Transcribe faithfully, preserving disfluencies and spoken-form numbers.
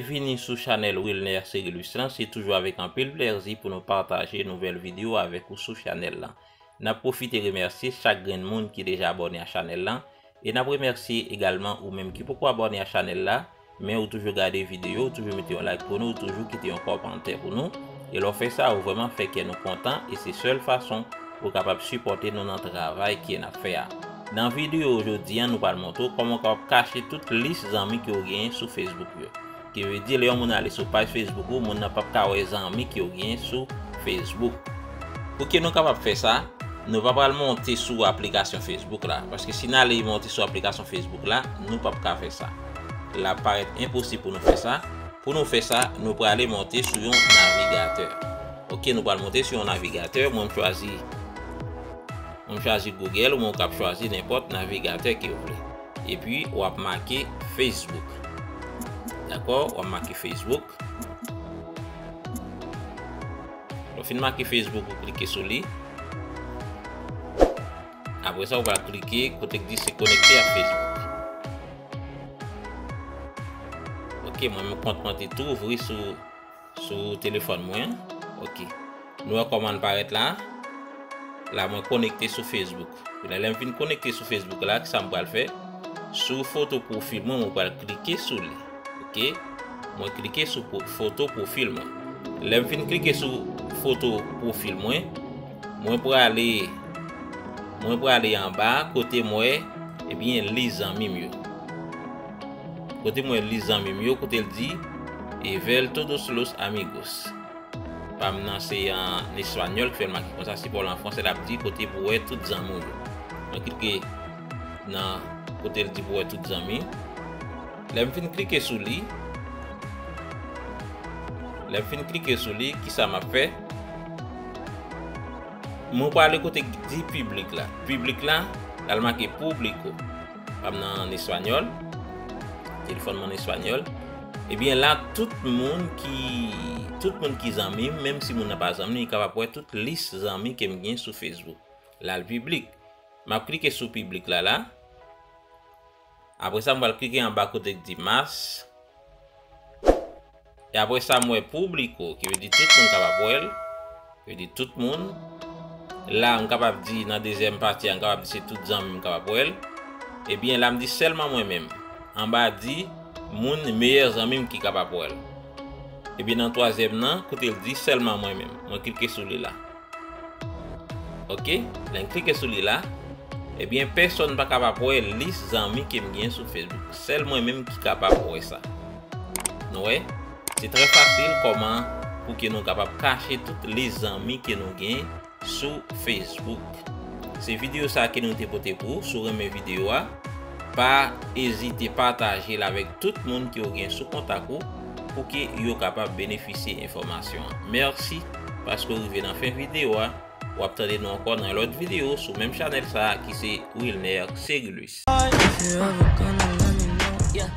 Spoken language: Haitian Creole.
Byenvini sou chanèl Wilner Cérilus lan, se toujou avèk anpil plèzi pou nou pataje nouvèl videyo avèk ou sou chanèl lan. N ap pwofite remèsye chak grenn moun ki deja abòne a chanèl lan, e n ap remèsye egalman ou menm ki poko abòne a chanèl la, men ou toujou gade videyo, ou toujou mete yon like pou nou, ou toujou kite yon kòmantè pou nou. E lè w fè sa, ou vrèman fè kè nou kontan, e se sèl fason pou w kapab sipòte nou nan travay ke n ap fè a. Nan videyo jodi a, nou pral montre w kòman w kapab kache tout lis zanmi ke w genyen sou Facebook yo. Ki vle di, lè yon moun ale sou paj Facebook ou, moun nan p ap ka wè zanmi ke w genyen sou Facebook. Pou ke nou kapab fè sa, nou pa pral monte sou aplikasyon Facebook la. Paske si n ale monte sou aplikasyon Facebook la, nou p ap ka fè sa. L ap parèt enposib pou nou fè sa. Pou nou fè sa, nou prale monte sou yon navigatè. Ok, nou pral monte sou yon navigatè. Mwen, m chwazi, mwen, m chwazi Google, ou mwen, ou kab chwazi nenpòt navigatè ke w vle. Epi, w ap make Facebook. Dakò? W ap make Facebook. Lè w fin make Facebook, ou klike sou li. Apre sa, ou pral klike kote k di se konekte ak Facebook. Ok, mwen, menm kont mwen te tou ouvri sou, sou telefòn mwen. Ok. Nou wè kòman l parèt la. La, mwen konekte sou Facebook. Kounye a, lè m fin konekte sou Facebook la, kisa m pral fè? Sou foto pwofil mwen, mwen pral klike sou li. Ok? Mwen klike sou po-, foto pwofil mwen. Lè m fin klike sou foto pwofil mwen, mwen prale, mwen prale anba kote m wè, ebyen, lis zanmi m yo. Kote m wè lis zanmi m yo, kote l di, e ver todos los amigos. Pa m nan se an espanyòl ki fè l make konsa, si pa w an fransè, l ap di kote pou wè tout zanmi w yo. Mwen klike nan kote l di pou wè tout zanmi. Lè m fin klike sou li, lè m fin klike sou li, kisa m ap fè? Mwen prale kote k di piblik la. Piblik la, l al make público. Pa m nan an espanyòl. Telefòn mwen an espanyòl. Ebyen la, tout moun ki, tout moun ki zanmi m, menm si moun nan pa zanmi m, li kapab wè tout lis zanmi ke m gen sou Facebook. La l piblik. M ap klike sou piblik la, la. Apre sa, m pral klike anba kote k di mas. E apre sa, m wè público, ki vle di tout moun kapab wè l. Ki vle di tout moun. La, m kapab di nan dezyèm pati a, m kapab di se tout zanmi m kapab wè l. Ebyen, la, m di sèlman mwen menm. Anba di moun meyè zanmi m ki kapab wè l. Ebyen, nan twazyèm nan, kote l di sèlman mwen menm. Mwen klike sou li la. Ok, lè m klike sou li la, ebyen, pèsonn pa kapab wè lis zanmi ke m gen sou Facebook. Sèl mwen menm ki kapab wè sa. Nou wè, se trè fasil kòman pou ke nou kapab kache tout lis zanmi ke nou gen sou Facebook. Se videyo sa ke nou te pote pou ou. Si w renmen videyo a, pa ezite pataje l avèk tout moun ke w gen sou kontak ou pou ke yo kapab benefisye enfòmasyon an. Mèsi paske w rive nan fen videyo a. W ap tande nou ankò nan lòt videyo sou menm chanèl sa a ki se Wilner Cérilus. If you ever gonna let me know, yeah.